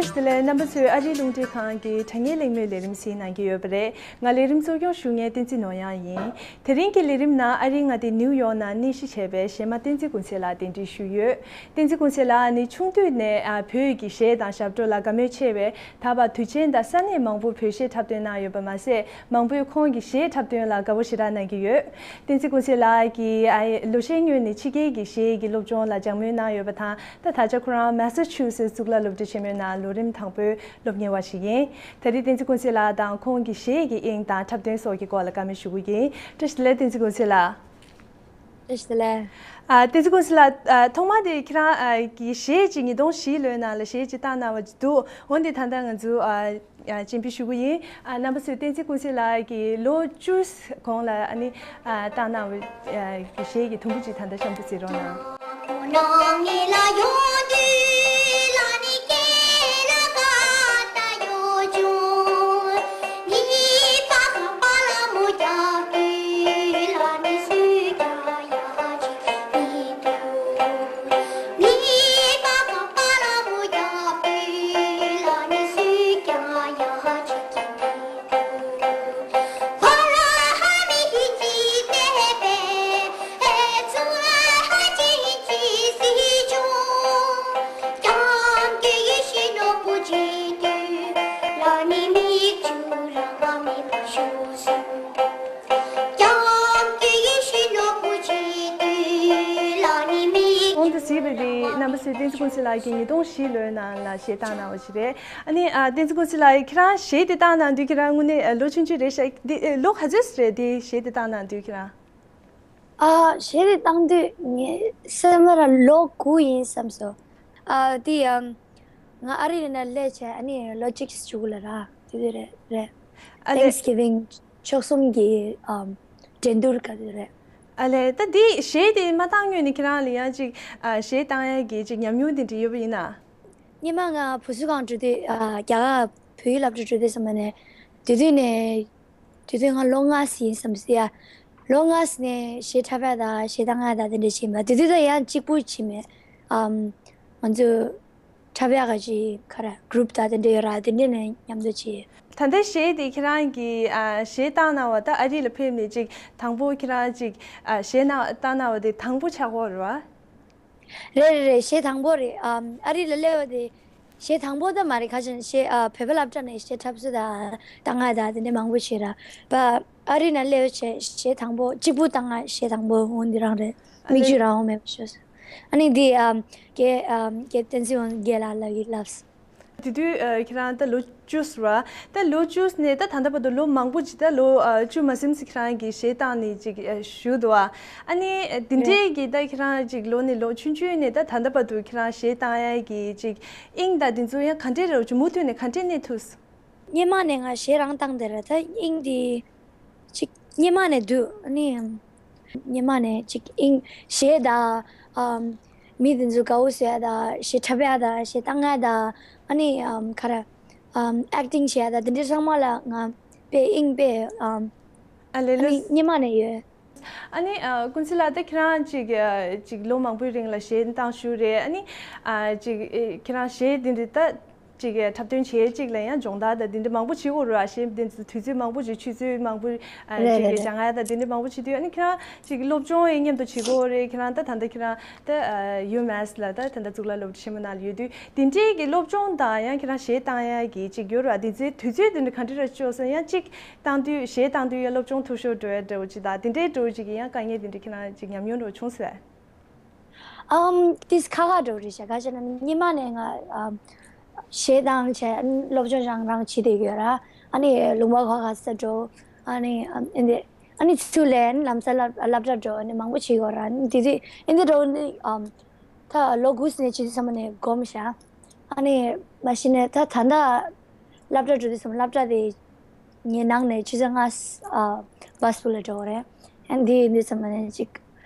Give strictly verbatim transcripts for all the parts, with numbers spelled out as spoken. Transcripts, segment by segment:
བཀྲ་ཤིས་བདེ་ལེགས། རྣམ་པ་ཚོས་ཨ་རིའི་རླུང་འཕྲིན་ཁང་གི་དྲ་བརྙན་གླེང་མོལ་ལས་རིམ་གཟིགས་གནང་གི་ཡོད་པ་རེད། ང་ལས་རིམ་གཙོ་སྐྱོང་ཞུ་མཁན་བསྟན་འཛིན་ནོར་གཡང་ཡིན། དེ་རིང་གི་ལས་རིམ་ནང་ཨ་རིའི་མངའ་སྡེ་ནིའུ་ཡོག་ནང་གནས་གཞི་བྱས་པའི་གཞས་མ་བསྟན་འཛིན་ཀུན་གསལ་ལགས་གདན་འདྲེན་ཞུས་ཡོད། བསྟན་འཛིན་ཀུན་གསལ་ལགས་ནི་ཆུང་དུས་ནས་ཨ་བོད་ཀྱི་གཞས་དང་ཞབས་བྲོ་ལ་དགའ་མོས་ཆེ་བས། ད་བར་དུས་ཆེན་དང་ས་གནས་མང་པོར་བོད་གཞས་འཁྲབ་སྟོན་གནང་ཡོད་པ་མ་ཟད། མང་པོས་ཁོང་གི་གཞས་འཁྲབ་སྟོན་ལ་དགའ་བོ་ཞེ་དྲག་གནང་གི་ཡོད། བསྟན་འཛིན་ཀུན་གསལ་ལགས་ཀྱིས་ཨ་ལོ་ཤས་སྔོན་ནས་ཕྱི་རྒྱལ་གྱི་གཞས་ཀྱི་སློབ་སྦྱོང་ལ་སྦྱང་མུས་གནང་ཡོད་པ་དང་། ད་ད་ཆ་ཁོ་རང་མེ་སཱ་ཆུ་སེ་གཙུག་ལག་སློབ་གྲྭ་ཆེན་མོའི་ནང་ལོ་རིམ་དང་པོའི་སློབ་གཉེར་བ་ཞིག་ཡིན། ད་རེས་བསྟན་འཛིན་ཀུན་གསལ་ལགས་དང་ཁོང་གི་གཞས་ཀྱི་དབྱིངས་དང་འཁྲབ་སྟོན་སོགས་ཀྱི་སྐོར་ལ་བཀའ་མོལ་ཞུ་གི་ཡིན། བཀྲ་ཤིས་བདེ་ལེགས། བསྟན་འཛིན་ཀུན་གསལ་ལགས། བཀྲ་ཤིས་བདེ་ལེགས། ཨ་བསྟན་འཛིན་ཀུན་གསལ་ལགས། ཨ་ཐོག་མ་དེ་ཁྱེད་རང་ཨ་གི་གཞས་ཅིག་ཉིས་སྟོང་བཞི་ལོའི་ནང་ལ་གཞས་ཅིག་བཏང་གནང་བ་ཅིག་འདུག་འོན་ཏེ་ད་ལྟ་ང་ཚོ་ཨ་ཨ་སྤྱན་འབུལ་ཞུ་གི་ཡིན། ཨ་རྣམ་པ་ཚོས་བསྟན་འཛིན་ཀུན་གསལ་ལགས་ཀྱིས་ལོ་བཅུ་གོང་ལ་ཨ་ནི་ཨ་བཏང་གནང་བའི་ཨ་གི་གཞས་ཀྱི་དུམ་བུ་ཅིག་ད་ལྟ་གཤམ་དུ་གཟིགས་རོགས་གནང་། གོང་དུ་གཟིགས་པ་འདི་རྣམ་པ་ཚོས་བསྟན་འཛིན་ཀུན་གསལ་ལགས་ཀྱིས་ཉིས་སྟོང་བཞི་ལོའི་ནང་ལ་གཞས་བཏང་གནང་བ་ཞིག་རེད། ཨ་ནི་ཨ་བསྟན་འཛིན་ཀུན་གསལ་ལགས། ཁྱེད་རང་གཞས་འདི་བཏང་གནང་དུས་ཁྱེད་རང་དངོས་གནས་ཨ་ལོ་ཆུང་ཆུང་རེད་ཤག་འདི་ཨ་ལོ་ག་ཚོད་རེད། འདི་གཞས་འདི་བཏང་གནང་དུས་ཁྱེད་རང་། ཨ་གཞས་འདི་བཏང་དུས་ངའི་སེམས་ལ་ལོ་དགུ་ཡིན་བསམ་སོང་། ཨ་དེ་ཡང་ང་ཨ་རི་ནང་སླེབས་བྱས་ཨ་ནི་ལོ་གཅིག་གཅིག་ལ་ར་དེ་དུས་རེད་རེད། ཨ་ལེ། Thanksgiving ཆོལ་གསུམ་གྱི་ཨམ་འགྲན་བསྡུར་ག་དུས་རེད། ཨ་ལེ། ད་འདི་གཞས་དེ་མ་བཏང་སྔོན་ནས་ཁྱེད་རང་ལ་ཡང་ཅིག་ཨ་གཞས་བཏང་ཡ་གི་ཅིག་ཉམས་མྱོང་དེ་འདྲ་ཡོད་པ་ཡིན་ན། སྔོན་མ་ང་བུ་གསོ་ཁང་འགྲོ་དུས་ཨ་རྒྱ་གར་བོད་ཡིག་སློབ་གྲྭ་འགྲོ་དུས་ཙམ་པ་ནས་དེ་དུས་ནས་དེ་དུས་ང་ལོ་ལྔ་ཙམ་ཡིན་བསམ་སྲིད་ཡ། ལོ་ལྔ་ཙམ་ནས་གཞས་འཁྲབ་ཡ་དང་གཞས་བཏང་ཡ་དང་དེ་འདྲ་བྱས་ཡིན་པ། དེ་དུས་ད་ཡང་གཅིག་པུ་བྱས་མེད། ཨམ་ང་ཚོ་འཁྲབ་ཡག་ག་ཅིག་ག་རེ་གུ་རུབ་དང་དེ་འདྲ་ཡོད་ར། དེ་འདྲ་ནས་མཉམ་དུ་བྱས། ད་ལྟའི་གཞས་དེ་ཁྱེད་རང་གིས་ཨ་གཞས་བཏང་གནང་བ་ད་ཨ་རི་ལ་ཕེབས་ནས་ཅིག་དང་པོ་ཁྱེད་རང་ཅིག་ཨ་གཞས་གནང་བཏང་གནང་བ་དེ་དང་པོ་ཆགས་ཀྱི་ཡོད་རེད་བ། རེད་རེད་རེད། གཞས་དང་པོ་རེད། ཨ་ཨ་རི་ལ་སླེབས་པ་དེ་གཞས་དང་པོ་ད་མ་རེད། ཁ་ཅིག་གཞས་ཨ་བོད་པ་སློབ་གྲྭ་ནས་གཞས་འཁྲབ་སྲོལ་དང་བཏང་ཡ་དང་དེ་འདྲ་མང་པོ་བྱས་ར་བ། ཨ་རི་ནང་སླེབས་བྱས་གཞས་དང་པོ་གཅིག་པུ་བཏང་ཡ་གཞས་དང་པོ་འོ་འདི་རང་རེད། ཨ་མིག་ལེ། ཆུ་རང་འོང་མེད་པ་ཤོར་སོང་། ཨ་ནི་འདི་ཨམ་རྒན་ཨམ་རྒན་བསྟན་འཛིན་དབང་རྒྱལ་ལགས་ལབ་ཀྱི་ལབ་སོང་། དེ་དུས་ཨ་ཁྱེད་རང་ད་ལོ་བཅུ་ཟེར་བ། ད་ལོ་བཅུ་ནས་ད་ད་ལྟ་བར་དུ་ལོ་མང་པོ་ཅིག་ད་ལོ་ཨ་བཅུ་མ་ཟིན་ཙམ་ཁྱེད་རང་གིས་གཞས་བཏང་ནས་ཅིག་ཨ་བཞུགས་འདུག་བ། ཨ་ནི་འདི་རེད། འདྲའི་གི་ད་ཁྱེད་རང་ཅིག་ལོ་ནས་ལོ་ཆུང་ཆུང་ནས་ད་ད་ལྟ་བར་དུ་ཁྱེད་རང་གཞས་བཏང་ཡ་གི་ཅིག་དབྱིངས་དང་འདི་ཚོ་ཡང་ག་འདྲས་རེད། ཅིག་མུ་མཐུད་ནས་ག་འདྲས་གནས་ཐུབ་སོང་། སྔོན་མ་ནས་ང་གཞས་རང་བཏང་བསྡད་ར། ད་དབྱིངས་དེ་ཅིག་སྔོན་མ་ནས་འདུག་ཨ་ནི་སྔོན་མ་ནས་ཅིག་དབྱིངས་གཞས་དང་ཨམ་མི་དེ་ཚོ་དགའ་བོ་བཟོ་ཡ་དང་གཞས་འཁྲབ་ཡ་དང་གཞས་བཏང་ཡ་དང་ཨ་ནི་ཨམ་ག་རེ་ཨམ་ཨེག་ཊིང་བྱེད་ཡ་དང་དེ་འདྲ་ཚང་མ་ལ་ང་དཔེ་དབྱིངས་དཔེ་ཨམ་ཨ་ལེ་ཨ་ནི་ལེ། སྔོན་མ་ནས་ཡོད། ཨ་ནི་ཨ་ཀུན་གསལ་ལགས། ད་ཁྱེད་རང་ཅིག་ཨ་ཅིག་ལོ་མང་པོའི་རིང་ལ་གཞས་བཏང་བཞུགས་རེད། ཨ་ནི་ཨ་ཅིག་ཨེ་ཁྱེད་རང་གཞས་འདི་འདྲ་ད་ཅིག་ཨེ་འཁྲབ་སྟོན་བྱེད་ཅིག་ལ་ཡང་སྦྱོང་བརྡར་དང་འདི་འདྲ་མང་པོ་བྱེད་དགོས་རེད་བ། གཞས་འདི་འདྲ་དུས་ཚོད་མང་པོ་ཅིག་ཆུ་ཚོད་མང་པོ་ཨ་རེད་ཅིག་རེད་ཨེ་རེད། སྦྱང་ཡ་དང་འདི་འདྲ་མང་པོ་བྱེད་དུས། ཨ་ནི་ཁྱེད་རང་ཅིག་སློབ་སྦྱོང་ཨེ་མཉམ་དུ་བྱེད་དགོས་རེད། ཁྱེད་རང་ད་ད་ལྟ་ཁྱེད་རང་ད་ཨ་ཡུ་མེ་སི་ལ་ད་ད་ལྟ་གཙུག་ལག་སློབ་གྲྭ་ཆེན་མོ་ནང་ལ་ཡོད་དུས། དེ་འདྲའི་གི་སློབ་སྦྱོང་དང་ཡང་ཁྱེད་རང་གཞས་བཏང་ཡ་གི་ཅིག་ཡོད་རེད་བ། དེ་ཚོའི་དུས་ཚོད་དེ་འདྲ་ག་འདྲ་ར་ལྕོགས་སོང་། ཡང་ཅིག་བཏང་དུས་གཞས་བཏང་དུས་ཡང་སློབ་སྦྱོང་འཐུས་ཤོར་འགྲོ་ཡ་འདྲ་བོ་ཅིག་དང་དེ་འདྲའི་འདྲ་བོ་ཅིག་གི་ཡང་དཀའ་ངལ་དེ་འདྲ་ཁྱེད་རང་ཅིག་ཉམས་མྱོང་འདྲ་བོ་བྱུང་སོང་ངས། ཨམ་ཏིས་ཁ་ཁ་འདྲ་བོ་རེད་ཤག་ག་ཅི་ན་སྔོན་མ་ནས་ང་ཨམ་གཞས་བཏང་བྱས་སློབ་སྦྱོང་རང་རང་བྱེད་བསྡད་ཡོད་ར། ཨ་ནི་ལུང་པ་ཁ་ཁ་ས་འགྲོ། ཨ་ནི་ཨམ་ཨིན་དེ་ཨ་ནི་ཚུར་ལན་ལམ་སང་སློབ་སློབ་གྲྭ་འགྲོ། ཨ་ནི་མང་པོ་བྱེད་ཡོད་ར། ཨ་ནི་དེ་དུས་ཨིན་དེ་འདྲ་བོ་ནི་ཨམ་ད་ལོ་དགུ་ཙམ་ནས་བྱེད་དུས་ཚང་མ་ནས་གོམས་ཤག་ཨ་ནི་མ་གཞི་ནས་ད་ད་ལྟ་སློབ་གྲྭ་འགྲོ་དུས་ཙམ་སློབ་གྲྭ་དེ་ངའི་ནང་ནས་ཆུ་ཚོད་ལྔ་ཨ་བཱས་པུལ་ལ་འགྲོ་གི་རེད། ཨ་ནི་དེ་ཡིན་དུས་ཙམ་ནས་ཅིག་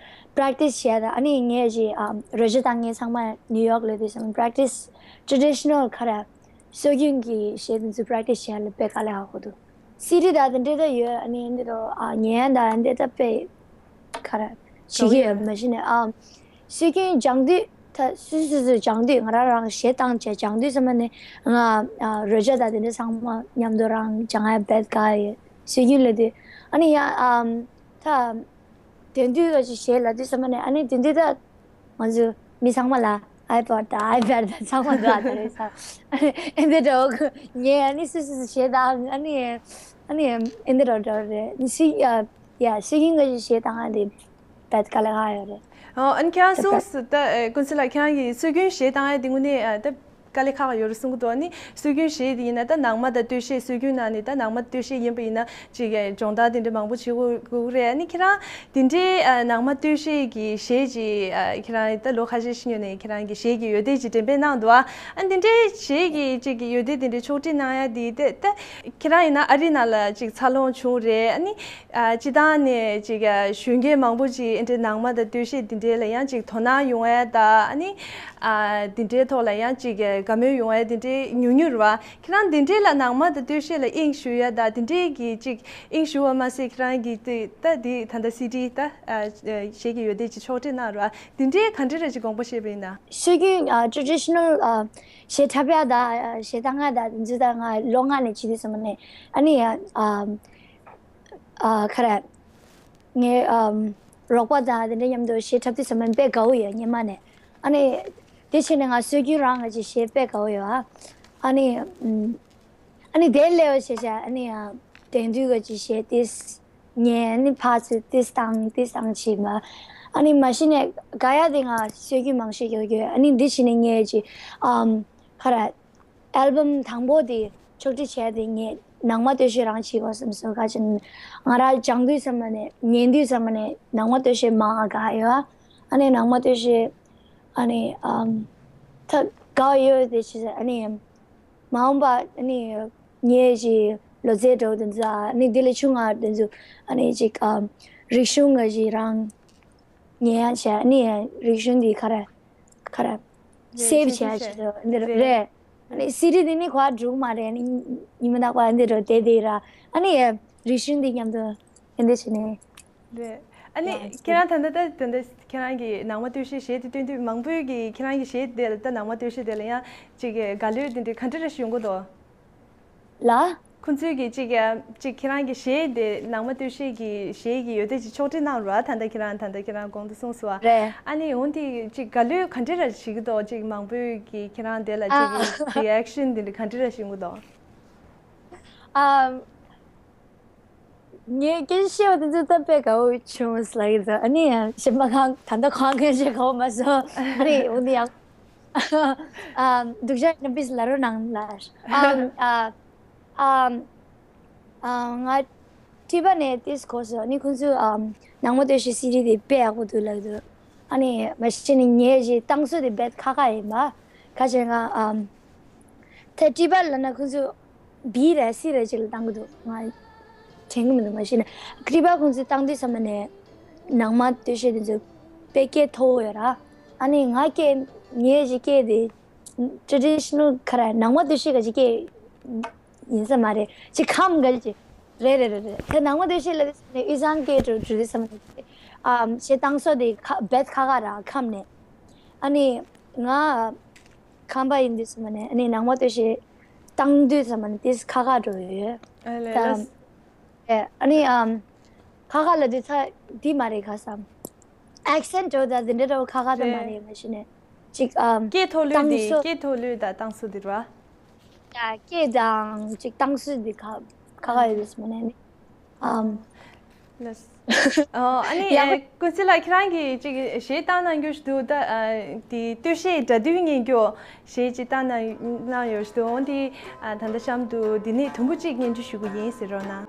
པ་རེག་ཊི་སི་བྱས་ད། ཨ་ནི་ངས་ཅིག་ཨ་རོལ་ཆ་བཏང་མཁན་ཚང་མ་ནིའུ་ཡོག་ལ་དུས་ཙམ་པ་རེག་ཊི་སི་ཊེ་ཌི་ཤི་ནལ་ག་རེ་སྲོལ་རྒྱུན་གྱི་གཞས་དེ་ཚོ་པ་རེག་ཊི་སི་བྱས་ལ་དཔེ་དཀའ་ལས་ཁག་པོ་འདུག་སི་ཌི་དང་དེ་འདྲས་ད་ཡོད། ཨ་ནི་འདི་རུ་ཨ་ཉན་དང་འདི་ད་དཔེ་ག་རེ་བྱེད་ཀྱི་ཡོད་མ་གཞི་ནས་ཨ་སྲོལ་རྒྱུན་སྦྱང་དུས་ ད་སུ་སུ་སུ་སྦྱང་དུས་ང་རང་རང་གཞས་བཏང་བྱས་སྦྱང་དུས་ཙམ་པ་ནས་ང་ཨ་རོལ་ཆ་དང་དེ་འདྲ་ཚང་མ་མཉམ་དུ་རང་སྦྱང་ཡ་དཔེ་དགའ་ཡོད། སྲོལ་རྒྱུན་ལབ་དུས་ཨ་ནི་ཡ་ཨམ་ད་དེང་དུས་ཀ་ཅིག་གཞས་ལབ་དུས་ཙམ་པ་ནས་ཨ་ནི་དེང་དུས་ད་ང་ཚོ་མི་ཚང་མ་ལ་iPod་དང་iPad་དང་ཚང་མ་འདུག་ཨ། ད་རེས་ས་ཨ་ནི་ཨེ་འདི་འདྲ་བོ་ངས་ཨ་ནི་སུ་སུ་སུ་གཞས་བཏང་ཨ་ནི་ཨ་ནི་ཨེ་འདི་འདྲ་འདྲ་རེད། ཨ་ནི་སྲོལ་ཡ་ཡ་སྲོལ་རྒྱུན་ཀ་ཅིག་གཞས་བཏང་ཨ་དེ་དཔེ་དཀའ་ལས་ཁག་ཡོད་རེད། ཨོ། ཨ་ནི་ཁྱེད་རང་གསུངས་སོང་ད། ཨེ་ཀུན་གསལ་ལགས་ཁྱེད་རང་གིས་སྲོལ་རྒྱུན་གཞས་བཏང་ཡ་དེ་དངོས་གནས་ཨ་ད་དཀའ་ལས་ཁག་ཡོད་རེད་གསུང་གི་འདུག་ཨ་ནི་སྲོལ་རྒྱུན་གཞས་དེ་ཡིན་ན་ད་ནང་མ་དང་སྟོད་གཞས། སྲོལ་རྒྱུན་ནང་ནས་ད་ནང་མ་སྟོད་གཞས་ཡིན་པ་ཡིན་ན་ཅིག་ཨེ་སྦྱོང་བརྡར་དེ་འདྲ་མང་པོ་བྱེད་དགོས་ཀྱི་རེད། ཨ་ནི་ཁྱེད་རང་དེ་འདྲའི་ཨ་ནང་མ་སྟོད་གཞས་ཀྱི་གཞས་ཅིག་ཨ་ཁྱེད་རང་ད་ལོ་ཁ་ཤས་ཤིག་སྔོན་ནས་ཁྱེད་རང་གི་གཞས་ཀྱི་འོད་སྡེར་ཅིག་འགྲེམས་སྤེལ་གནང་འདུག་ཨ། ཨ་ནི་དེ་འདྲའི་གཞས་ཀྱི་ཅིག་གི་འོད་སྡེར་དེ་འདྲའི་ཕྱོགས་སྒྲིག་གནང་ཡ་དེ་ད་ད་ཁྱེད་རང་ཡིན་ན་ཨ་རི་ནང་ལ་ཅིག་འཚར་ལོངས་བྱུང་རེད། ཨ་ནི། ཨ་སྤྱིར་བཏང་ནས་ཅིག་ཨ་གཞོན་སྐྱེས་མང་པོ་ཅིག་ཨེ་འདྲའི་ནང་མ་དང་སྟོད་གཞས་འདི་འདྲའི་ལ་ཡང་ཅིག་དོ་སྣང་ཡོང་ཡ་ད་ཨ་ནི་ཨ་འདི་འདྲའི་ཐོག་ལ་ཡང་ཅིག་ཨ་དགའ་མོས་ཡོང་ཡ་འདི་འདྲའི་ཉུང་ཉུང་རེད་བ། ཁྱེད་རང་འདི་འདྲའི་ལ་ནང་མ་དང་སྟོད་གཞས་ལ་དབྱིངས་ཞུགས་ཡ་ད་འདི་འདྲའི་གི་ཅིག་དབྱིངས་ཞུགས་པ་མ་ཟད་ཁྱེད་རང་གི་དེ་ད་འདི་ད་ལྟ་སི་ཌི་ད་ཨ་གཞས་ཀྱི་འོད་སྡེར་ཅིག་ཕྱོགས་སྒྲིག་གནང་རེད་བ། འདི་འདྲའི་ག་འདྲ་རེ་ཅིག་དགོངས་པ་བཞེས་པ་ཡིན་ན། སྲོལ་རྒྱུན་ཨ་traditional་ཨ་གཞས་འཁྲབ་ཡ་ད་ཨ་གཞས་བཏང་ཡ་ད་འདི་ཚོ་ད་ང་ལོ་ལྔ་ནས་བྱེད་དུས་ཙམ་པ་ནས་ཨ་ནི་ཨ། ཨ་ཁ་ར། ངའི་ཨམ་རོགས་པ་དང་དེ་འདྲ་མཉམ་དུ་གཞས་འཁྲབ་དུས་ཙམ་པ་དཔེ་དགའ་བོ་ཡོད་སྔོན་མ་ནས། ཨ་ནི་དེ་བྱས་ནས་ང་སྲོལ་རྒྱུན་རང་གི་ཅིག་གཞས་དཔེ་དགའ་བོ་ཡོད་ཨ། ཨ་ནི་ཨམ་ཨ་ནི་དེ་སླེབས་བྱས་བྱས་ཨ་ནི་ཨ་དེང་དུས་ཀྱི་ཅིག་གཞས་ཏིས་ཉན་ཨ་ནི་ཕར་ཚུར་ཏིས་བཏང་ཏིས་བཏང་བྱས་མ། ཨ་ནི་མ་གཞི་ནས་དགའ་ཡ་དེ་ང་སྲོལ་རྒྱུན་མང་ཤོས་ཡོད་ཡོད། ཨ་ནི་འདི་བྱས་ནས་ངས་ཅིག་ཨམ་ཁ་ར། ཨལ་བམ་དང་པོ་དེ་ཕྱོགས་སྒྲིག་བྱས་ཏེ་ངས་ནང་མ་སྟོད་གཞས་རང་བྱེད་དགོས་བསམ་སོང་། ག་ཅི་ན་ང་རང་སྦྱང་དུས་ཙམ་པ་ནས་ཉན་དུས་ཙམ་པ་ནས་ནང་མ་སྟོད་གཞས་མང་ང་དགའ་ཡོད། ཨ་ནི་ནང་མ་སྟོད་གཞས་ཨ་ནི་ཨམ་ད་དགའ་ཡོད་དེ་བྱས་ཨ་ནི་མ་འོངས་པ་ཨ་ནི་ངའི་ཅིག་ལོ་ཚད་འགྲོ་དེ་ཚོ་ཨ་ནི་དེ་ལས་ཆུང་ང་དེ་ཚོ་ཨ་ནི་ཅིག་ཨམ་རིག་གཞུང་ང་ཅིག་རང་ཉན་ཡ་བྱས། ཨ་ནི་རིག་གཞུང་འདི་ག་རེ་ག་རེ་རེད། སེབ་ཆེད་བྱས་ཤིག་ཆེད་ཆེད་རེད། རེད། ཨ་ནི་སི་ཌི་འདི་ནི་གོ་བ་འགྲོ་གི་མ་རེད། ཨ་ནི་ཉི་མ་རྟག་པར་འདི་འགྲོ་བསྡད་བསྡད་ར། ཨ་ནི་རིག་གཞུང་འདི་མཉམ་དུ་འདི་འདྲ་བྱས་ནས། རེད། ཨ་ནི་ཡ་ཁྱེད་རང་ད་ལྟ་ད་ད་ལྟ་ཁྱེད་རང་གི་ནང་མ་སྟོད་གཞས་གཞས་དེ་སྟོན་དུས་མང་པོས་ཀྱི་ཁྱེད་རང་གི་གཞས་དེ་ལ་ད་ནང་མ་སྟོད་གཞས་དེ་ལ་ཡང་ཅིག་གི་དགའ་ལོས་དེ་འདྲ་ག་འདྲ་རེ་ཞིག་ཡོང་གི་འདུག་ལ། ཁོང་ཚོས་ཀྱི་ཅིག་ཡ་ཅིག་ཁྱེད་རང་གི་གཞས་དེ་ནང་མ་སྟོད་གཞས་ཀྱི་གཞས་ཀྱི་འོད་སྡེར་ཅིག་ཕྱོགས་སྒྲིག་གནང་རོགས། ད་ལྟ་ཁྱེད་རང་ད་ལྟ་ཁྱེད་རང་གོང་དུ་གསུངས་སོང་བ། རེད། ཨ་ནི་འོན་ཏེ་ཅིག་དགའ་ལོས་ག་འདྲ་ར་བྱེད་ཀྱི་འདུག་ཅིག་མང་པོས་ཀྱི་ཁྱེད་རང་དེ་ལ་ཅིག་གི་རི་ཨེག་ཤན་དེ་འདྲ་ག་འདྲ་ར་བྱེད་ཀྱི་འདུག་ཨ། ངས་སྐད་ཆ་བཤད་པ་དེ་ཚོ་ད་དཔེ་དགའ་བོ་བྱུང་ལབ་ཀྱི་འདུག་ཨ་ནི་གཞན་པ་གང་ད་ལྟ་གང་སྐད་ཆ་གོ་མ་སོང་། ཨ་ནི་འོན་ཏེ་ཡང་ཨ་སྡུག་ཅག་ཡིན་ན་པི་ལིས་ལབ་རོགས་གནང་ལ། ཨ་ཨ་ཨ་ཨ་ང་ཊི་བ་ནས་ཏིས་གོ་སོང་། ཨ་ནི་ཁོང་ཚོས་ཨ་ནང་མ་སྟོད་གཞས་སི་ཌི་དེ་དཔེ་ཡག་པོ་འདུག་ལབ་འདུག་ཨ་ནི་མ་གཞི་ནས་ངས་ཅིག་བཏང་སྲོལ་དེ་དཔེ་ཁག་ཁག་ཡིན་པ། ཁ་ཅིག་ང་ཨམ་ད་ཊི་བ་ལབ་ན་ཁོང་ཚོས་བི་རེད་སི་རེད་ཅིག་ལ་བཏང་གི་འདུག་ང་དྲན་གི་མི་འདུག་མ་གཞི་ནས་ཊི་བ་ཁོང་ཚོས་བཏང་དུས་ཙམ་པ་ནས་ནང་མ་སྟོད་གཞས་དེ་ཚོ་དཔེ་སྐད་མཐོ་བོ་ཡོད་ར། ཨ་ནི་ང་སྐད་ངས་ཅིག་སྐད་དེ་ཊེ་ཌི་ཤི་ནལ་ག་རེ་ནང་མ་སྟོད་གཞས་ག་ཅིག་སྐད་ཡིན་ས་མ་རེད། ཅིག་ཁམས་ག་ཅིག་རེད་རེད་རེད་རེད། དེ་ནང་མ་སྟོད་གཞས་ལ་དེ་དབུས་གཙང་སྐད་འགྲོ་འགྲོ་དུས་ཙམ་པ་ནས་ཨམ་གཞས་བཏང་སྲོལ་དེ་ཁ་དཔེ་ཁག་ཁག་ར་ཁམས་ནས། ཨ་ནི་ང་ཁམས་པ་ཡིན་དུས་ཙམ་པ་ནས་ཨ་ནི་ནང་མ་སྟོད་གཞས་བཏང་དུས་ཙམ་པ་ནས་ཏིས་ཁག་ཁག་འགྲོ་ཡོད། ཨ་ལས་ད་ལས། ཨེ་ཨ་ནི་ཨམ་ཁག་ཁག་ལབ་དུས་ཚ་འདི་མ་རེད་ག་བསམ། ཨེག་སེན་ཊི་འགྲོ་ད་འདི་འདྲ་འདྲ་བོ་ཁག་ཁག་ད་མ་རེད། རེད། མ་གཞི་ནས་ཅིག་ཨམ་སྐད་མཐོ་ལོས་བཏང་འདི་སྲོལ་སྐད་མཐོ་ལོས་ད་བཏང་སྲོལ་འདི་རེད་བ། ཡ་སྐད་དང་ཅིག་བཏང་སྲོལ་འདི་ཁ་ཁག་ཁག་ཡོད་རེད་མ་ནས་ནི་ཨམ། ལགས། ཨོ། ཨ་ནི་ཡག་པོ། ཨེ་ཀུན་གསལ་ལགས་ཁྱེད་རང་གིས་ཅིག་གཞས་བཏང་གནང་རྒྱུ་ཞིག་འདུག་ད་ཨ་དེ་སྟོད་གཞས་སྒྲ་སྡུད་སྙན་སྐྱོ་གཞས་ཅིག་བཏང་གནང་གནང་ཡོད་ཞིག་འདུག་འོན་ཏེ་ཨ་ད་ལྟ་གཤམ་དུ་འདི་ནས་དུམ་བུ་གཅིག་སྙན་སྒྲོན་ཞུ་གི་ཡིན་ཟེར་རོགས་གནང་།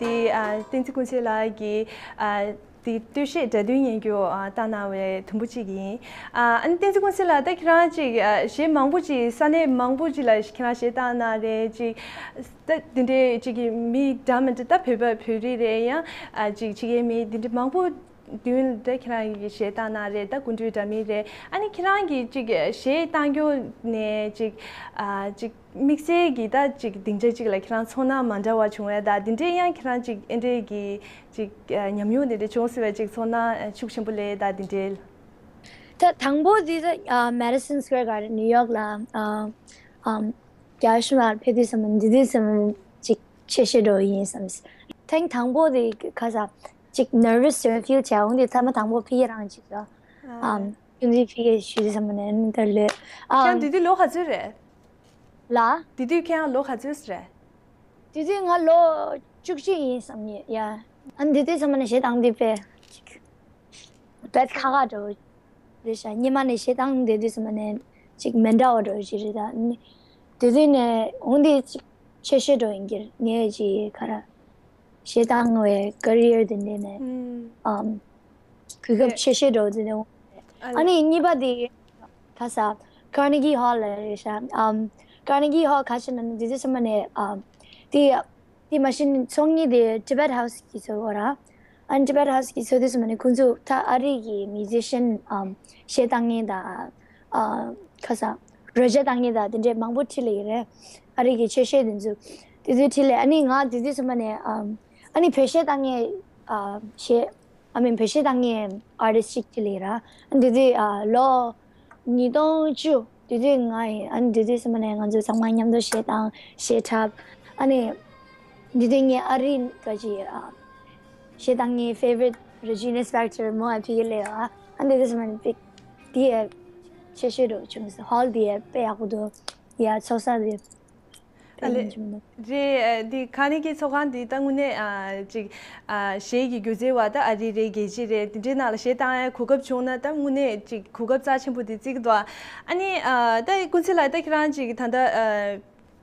དེ་ཨ་བསྟན་འཛིན་ཀུན་གསལ་ལགས་ཀྱིས་ཨ་དེ་སྟོད་གཞས་སྒྲ་དོན་ཉན་རྒྱུ་ཨ་བཏང་གནང་བའི་དུམ་བུ་གཅིག་ཡིན། ཨ་ཨ་ནི་བསྟན་འཛིན་ཀུན་གསལ་ལགས། ད་ཁྱེད་རང་ཅིག་ཨ་གཞས་མང་པོ་ཅིག་ས་གནས་མང་པོ་ཅིག་ལ་ཁྱེད་རང་གཞས་བཏང་གནང་རེད། ཅིག་ད་དེ་འདྲའི་ཅིག་གི་མི་འདྲ་མི་འདྲ། ད་བོད་པ་བོད་རིགས་རེད། ཡང་ཨ་ཅིག་ཕྱི་རྒྱལ་མི་དེ་འདྲ་མང་པོ་མདུན་ལ་ད་ཁྱེད་རང་གིས་གཞས་བཏང་གནང་རེད། ད་སྐུ་མགྲོན་འདྲ་མིན་རེད། ཨ་ནི་ཁྱེད་རང་གིས་ཅིག་གཞས་བཏང་རྒྱུ་ནས་ཅིག་ཨ་ཅིག་དམིགས་བསལ་གྱི་ད་ཅིག་སྡིངས་ཆ་ཅིག་ལ་ཁྱེད་རང་ཚོར་སྣང་མ་འདྲ་བ་བྱུང་བས། ད་དེ་འདྲའི་ཡང་ཁྱེད་རང་ཅིག་ཨེ་འདྲའི་གི་ཅིག་ཨ་ཉམས་མྱོང་དེ་འདྲ་བྱུང་སྲིད་པའི་ཅིག་ཚོར་སྣང་ཨ་ཤུགས་ཆེན་པོ་སླེབས། ད་དེ་འདྲའི། ད་དང་པོ་དེ་ད་ཨ་Madison Square Garden New York ལ་ཨ་ཨམ་རྒྱ་གཞུང་ལ་ཕེབས་དུས་ཙམ་པ་འདི་དུས་ཙམ་པ་ཅིག་ཆེ་ཤོས་འགྲོ་ཡིན་བསམ། ཐེངས་དང་པོ་དེ་ག་ས་ཅིག་nervous feel བྱས། འོང་དེ་ཐ་མ་དང་པོ་ཕི་ཡི་རང་ཅིག་ལ་ཨམ་ཁྱོད་ཚོའི་ཕི་ཡི་ཞུ་དུས་ཙམ་པ་ནས་ད་ལོས་ཨ་ཁྱེད་དེ་དུས་ལོ་ག་ཚོད་རེད། ལ། དེ་དུས་ཁྱེད་རང་ལོ་ག་ཚོད་རེད། དེ་དུས་ང་ལོ་བཅུ་གཅིག་ཡིན་བསམ་ཡོད་ཡ། ཨ་ནི་དེ་དུས་ཙམ་པ་ནས་གཞས་བཏང་དུས་དཔེ་ཅིག་དཔེ་ཁག་ཁག་འདྲ་བོ་རེད་ཤག་སྔོན་མ་ནས་གཞས་བཏང་དེ་དུས་ཙམ་པ་ནས་ཅིག་མི་འདྲ་བ་འདྲ་བོ་ཞིག་རེད། ད་ཨ་ནི་དེ་དུས་ནས་འོང་དེ་ཅིག་ཆེ་ཤོས་འདྲ་བོ་ཡིན་གྱི་རེད། ངས་ཅིག་ག་རེ། གཞས་བཏང་བའི་career དེ་འདྲ་ནས་ཨམ་གོ་སྐབས་ཆེ་ཤོས་འདྲ་བོ་དེ་འདྲ་འོང་། ཨ་ནི་གཉིས་པ་དེ་ག་ས་Carnegie Hall ལ་རེད་ཤག་ཨམ་Carnegie Hall ག་ཞིག་ན་ནི་དེ་དུས་ཙམ་པ་ནས་ཨམ་དེ་དེ་མ་གཞི་ནས་ཚོགས་གཉིས་དེ་Tibet House གི་ཚོགས་པ་ར། ཨ་ནི་Tibet House གི་ཚོགས་དུས་ཙམ་པ་ནས་ཁོང་ཚོ་ད་ཨ་རི་གི་musician ཨམ་གཞས་བཏང་མཁན་དང་ཨ་ག་ས་རོལ་ཆ་བཏང་མཁན་དང་དེ་འདྲས་མང་པོ་ཁྲིད་ལས་ཀྱི་རེད། ཨ་རི་གི་ཆོས་གཞས་དེ་ཚོ་དེ་ཚོ་ཁྲིད་ལས། ཨ་ནི་ང་དེ་དུས་ཙམ་པ་ནས་ཨམ་ཨ་ནི་བོད་གཞས་བཏང་མཁན་ཨ་གཞས། I mean བོད་གཞས་བཏང་མཁན་artist གཅིག་ཅིག་ལས་ར། ཨ་ནི་དེ་དུས་ཨ་ལོ་ཉིས་སྟོང་བཅུ་དེ་དུས་ང་ཡིན། ཨ་ནི་དེ་དུས་ཙམ་པ་ནས་ང་ཚོ་ཚང་མ་མཉམ་དུ་གཞས་བཏང་གཞས་འཁྲབ། ཨ་ནི་དེ་དུས་ངས་ཨ་རི་ག་ཅི་ཨ་གཞས་བཏང་མཁན་favorite Regina Spektor མོ་ཨ་ཕི་གི་ལས་ཨ། ཨ་ནི་དེ་དུས་ཙམ་པ་ནས་དཔེ་དེ་ཡ་ཆེ་ཤོས་འདྲ་བྱུང་སོང་། Hall དེ་ཡ་དཔེ་ཡག་པོ་འདུག་ཡ་ཚོགས་ས་དེ། ཨ་ལེ། རེད། འདི་ཁ་ནི་གི་ཚོགས་ཁང་འདི་ད་དངོས་གནས་ཨ་ཅིག་ཨ་གཞས་ཀྱི་སྒྱུ་རྩལ་བ་ད་ཨ་རི་རེད། རྒྱལ་སྤྱི་རེད། འདི་འདྲའི་ནང་ལ་གཞས་བཏང་ཡ་གོ་སྐབས་བྱུང་ན་ད་དངོས་གནས་ཅིག་གོ་སྐབས་རྩ་ཆེན་པོ་འདི་བརྩི་གི་འདུག་ཨ་ནི་ཨ་ད་ཀུན་གསལ་ལགས་ད་ཁྱེད་རང་ཅིག་ད་ལྟ་ཨ་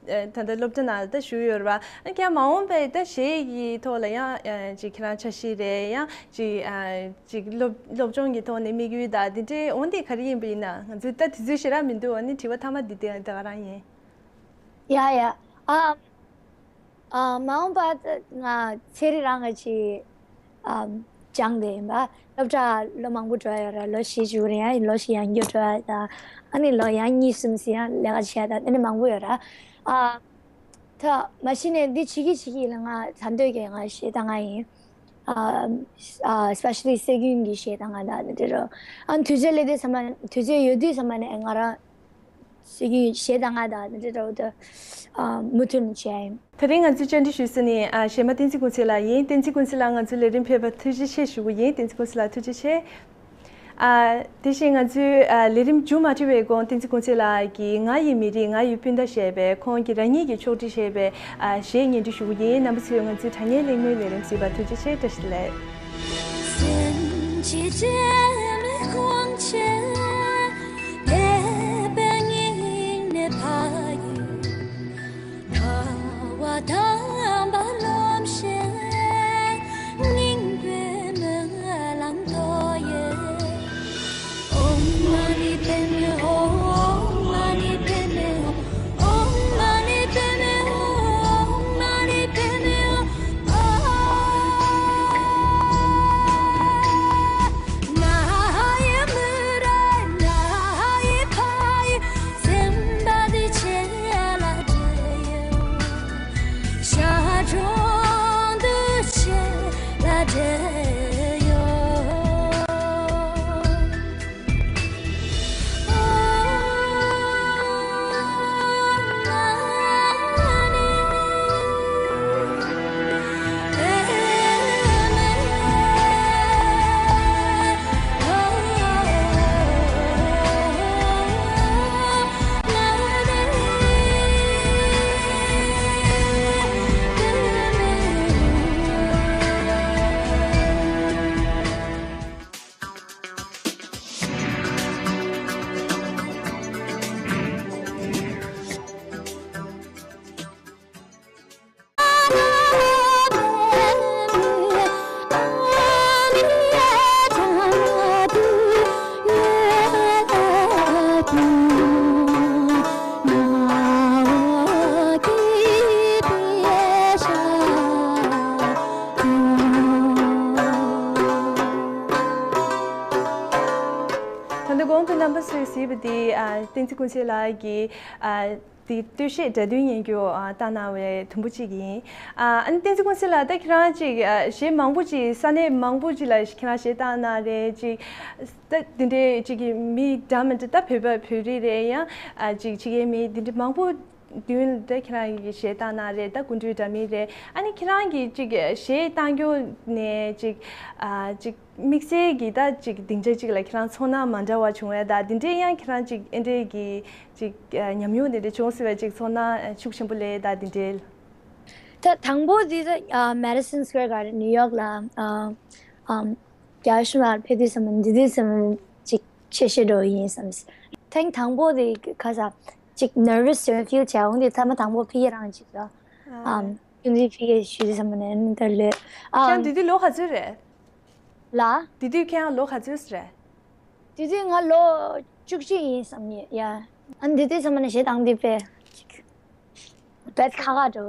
ད་ལྟ་སློབ་གྲྭ་ནང་ལ་ད་བཞུགས་ཡོད་རེད་པ། ཨ་ཀྱང་མ་འོངས་པའི་ད་གཞས་ཀྱི་ཐོག་ལ་ཡང་ཨ་ཅིག་ཁྱེད་རང་འཆར་གཞི་རེད། ཡང་ཅིག་ཨ་ཅིག་སློབ་སློབ་སྦྱོང་གི་ཐོག་ནས་དམིགས་ཡུལ་ད་འདི་འདྲའི་འོ་འདི་ག་རེ་ཡིན་པ་ཡིན་ན། ང་ཚོས་ད་དུས་ཚོད་ཞེ་དྲག་མི་འདུག་ཨ་ནི་དྲི་བ་མཐའ་མ་འདི་དེ་ད་ག་རང་ཡིན། ཡ་ཡ། ཨ་ཨ་མ་འོངས་པ་ང་ཚེ་རིང་རང་གི་ཅིག་ཨ་སྦྱངས་བསྡད་ཡིན་པ། སློབ་གྲྭ་ལོ་མང་པོ་འགྲོ་ཡོད་ར། ལོ་བཞི་བཅུ་རེད། ཡང་ལོ་བཞི་ཡང་རྒྱུ་འགྲོ་ཡ་ད། ཨ་ནི་ལོ་ཡང་གཉིས་གསུམ་ཟིན་ཡང་ལས་ཀ་བྱས་ད་དེ་ནི་མང་པོ་ཡོད་ར། ཨ་ད་མ་གཞི་ནས་འདི་བྱེད་ཀྱི་བྱེད་ཀྱི་ལ་ང་ད་འདོད་ཀྱི་ང་གཞས་བཏང་ང་ཡིན། ཨ་ཨ་especially སྲོལ་རྒྱུན་གྱི་གཞས་བཏང་ང་ད་འདི་འདྲ་རོ། ཨ་དུས་ཚོད་སླེབས་དུས་ཙམ་པ་དུས་ཚོད་ཡོད་དུས་ཙམ་པ་ནས་ང་རང་སྲོལ་རྒྱུན་གཞས་བཏང་ང་ད་འདི་འདྲ་རོ་ད་ཨ་མུ་མཐུད་ནས་བྱས་ཡིན། དེ་རིང་ང་ཚོའི་བཅར་འདྲི་ཞུ་ས་ནི་ཨ་གཞས་མ་བསྟན་འཛིན་ཀུན་གསལ་ལགས་ཡིན། བསྟན་འཛིན་ཀུན་གསལ་ལགས་ང་ཚོའི་ལས་རིམ་ཕེབས་པར་ཐུགས་རྗེ་ཆེ་ཞུ་གི་ཡིན། བསྟན་འཛིན་ཀུན་གསལ་ལགས་ཐུགས་རྗེ་ཆེ། ཨ་དེ་བཞིན་ང་ཚོའི་ཨ་ལས་རིམ་མཇུག་མ་སྒྲིལ་བའི་གོང་བསྟན་འཛིན་ཀུན་གསལ་ལགས་ཀྱིས་ང་ཡི་མི་རིགས་ང་ཡི་སྤུན་ཟླ་ཞེས་པའི་ཁོང་གིས་རང་ཉིད་ཀྱིས་ཕྱོགས་སྒྲིག་བྱས་པའི་ཨ་གཞས་སྙན་སྒྲོན་ཞུ་གི་ཡིན། རྣམ་པ་ཚོས་ང་ཚོའི་དྲ་བརྙན་གླེང་མོལ་ལས་རིམ་གཟིགས་པར་ཐུགས་རྗེ་ཆེ། བཀྲ་ཤིས་བདེ་ལེགས། རྣམ་པ་ཚོས་གཟིགས་པ་འདི་ཨ་བསྟན་འཛིན་ཀུན་གསལ་ལགས་ཀྱིས་ཨ་འདི་སྟོད་གཞས་སྒྲ་དོན་ཉན་རྒྱུ་ཨ་བཏང་གནང་བའི་དུམ་བུ་གཅིག་ཡིན། ཨ་ཨ་ནི་བསྟན་འཛིན་ཀུན་གསལ་ལགས། ད་ཁྱེད་རང་ཅིག་ཨ་གཞས་མང་པོ་ཅིག་ས་གནས་མང་པོ་ཅིག་ལ་ཁྱེད་རང་གཞས་བཏང་གནང་རེད། ཅིག་ད་འདི་འདྲའི་ཅིག་གི་མི་འདྲ་མི་འདྲ། ད་བོད་པ་བོད་རིགས་རེད། ཡང་ཨ་ཅིག་ཕྱི་རྒྱལ་མི་འདི་འདྲ་མང་པོ་མདུན་ལ་ད་ཁྱེད་རང་གིས་གཞས་བཏང་གནང་རེད། ད་སྐུ་མགྲོན་འདྲ་མིན་རེད། ཨ་ནི་ཁྱེད་རང་གིས་ཅིག་གཞས་བཏང་རྒྱུ་ནས་ཅིག་ཨ་ཅིག་དམིགས་བསལ་གྱི་ད་ཅིག་སྡིངས་ཆ་ཅིག་ལ་ཁྱེད་རང་ཚོར་སྣང་མ་འདྲ་བ་བྱུང་བས། ད་འདི་འདྲའི་ཡང་ཁྱེད་རང་ཅིག་ཨེ་འདྲའི་གི་ཅིག་ཨ་ཉམས་མྱོང་དེ་འདྲ་བྱུང་སྲིད་པའི་ཅིག་ཚོར་སྣང་ཤུགས་ཆེན་པོ་སླེབས། ད་འདི་འདྲའི། ད་དང་པོ་དེ་ད་ཨ་Madison Square Garden New York་ལ་ཨ་ཨམ་རྒྱ་གཞུང་ལ་ཕེབས་དུས་ཙམ་པ་འདི་དུས་ཙམ་པ་ཅིག་ཆེ་ཤོས་འགྲོ་ཡིན་བསམ། ཐེངས་དང་པོ་དེ་ག་ས་ཅིག་nervous་བྱས་feel་བྱས། འོང་དེ་ཐ་མ་དང་པོ་ཕི་ཡེ་རང་ཅིག་ལ་ཨམ་ཀུན་གཟིགས་ཕི་ཡེ་ཞུས་དུས་ཙམ་པ་ནས་ད་ལོས་ཨ་ཁྱེད་དེ་དུས་ལོ་ག་ཚོད་རེད། ལ། དེ་དུས་ཁྱེད་རང་ལོ་ག་ཚོད་རེད། དེ་དུས་ང་ལོ་བཅུ་གཅིག་ཡིན་བསམ་ཡོད་ཡ། ཨ་ནི་དེ་དུས་ཙམ་པ་ནས་གཞས་བཏང་དུས་དཔེ་ཅིག་དཔེ་ཁག་ཁག་འགྲོ་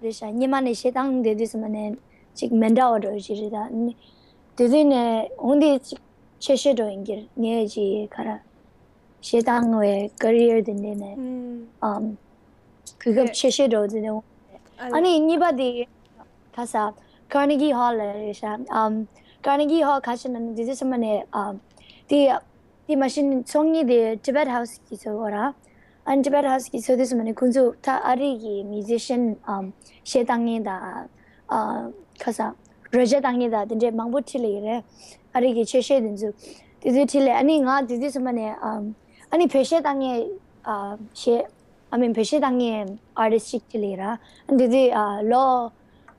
རེད་ཤག་སྔོན་མ་ནས་གཞས་བཏང་དེ་དུས་ཙམ་པ་ནས་ཅིག་མི་འདྲ་བ་འགྲོ་ཅིག་རེད། ད་ནི་དེ་དུས་ནས་འོང་དེ་ཅིག་ཆེ་ཤོས་འགྲོ་ཡིན་གྱི་རེད། ངས་ཅིག་ག་ར་གཞས་བཏང་བའི་career་དེ་འདྲ་ནས་ཨམ་གོ་སྐབས་ཆེ་ཤོས་འགྲོ་དེ་འདྲ་འོང་། ཨ་ནི་གཉིས་པ་དེ་ག་ས་Carnegie Hall་ལ་རེད་ཤག་ཨམ་Carnegie Hall་ག་ཕྱིན་ན་ནི་དེ་དུས་ཙམ་པ་ནས་ཨམ་དེ་དེ་མ་གཞི་ནས་ཚོགས་གཉིས་དེ་Tibet House་གི་ཚོགས་པ་ར། ཨ་ནི་Tibet House་གི་ཚོགས་དུས་ཙམ་པ་ནས་ཁོང་ཚོ་ད་ཨ་རི་གི་musician་ཨམ་གཞས་བཏང་མཁན་དང་ཨ་ག་ས་རོལ་ཆ་བཏང་མཁན་དང་དེ་འདྲས་མང་པོ་ཁྲིད་ལ་ཡོད་རེད། ཨ་རི་གི་ཆོས་གཞས་དེ་ཚོ་དེ་ཚོ་ཁྲིད་ལ། ཨ་ནི་ང་དེ་དུས་ཙམ་པ་ནས་ཨམ་ཨ་ནི་བོད་གཞས་བཏང་མཁན་ཨ་གཞས་I mean་བོད་གཞས་བཏང་མཁན་artist་ཅིག་ཁྲིད་ལ་ཡོད་ར། ཨ་ནི་དེ་དུས་ཨ་ལོ་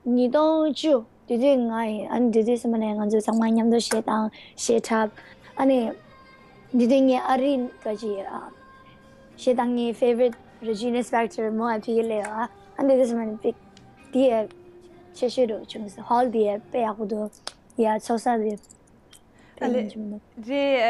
ཉིས་སྟོང་བཅུ་དེ་དུས་ང་ཡིན། ཨ་ནི་དེ་དུས་ཙམ་པ་ནས་ང་ཚོ་ཚང་མ་མཉམ་དུ་གཞས་བཏང་གཞས་འཁྲབ། ཨ་ནི་དེ་དུས་ངའི་ཨ་རི་ག་ཅི་ཨ་གཞས་བཏང་ངའི་favorite་Regina Spektor་མོ་ཨ་ཕི་གི་ལེ་བ། ཨ་ནི་དེ་དུས་ཙམ་པ་ནས་དཔེ་དེ་ཡ་ཆེ་ཤོས་འགྲོ་བྱུང་སོང་། Hall་དེ་ཡ་དཔེ་ཡག་པོ་འདུག་ཡ་ཚོགས་ས་དེ། ཨ་ལེ། རེད།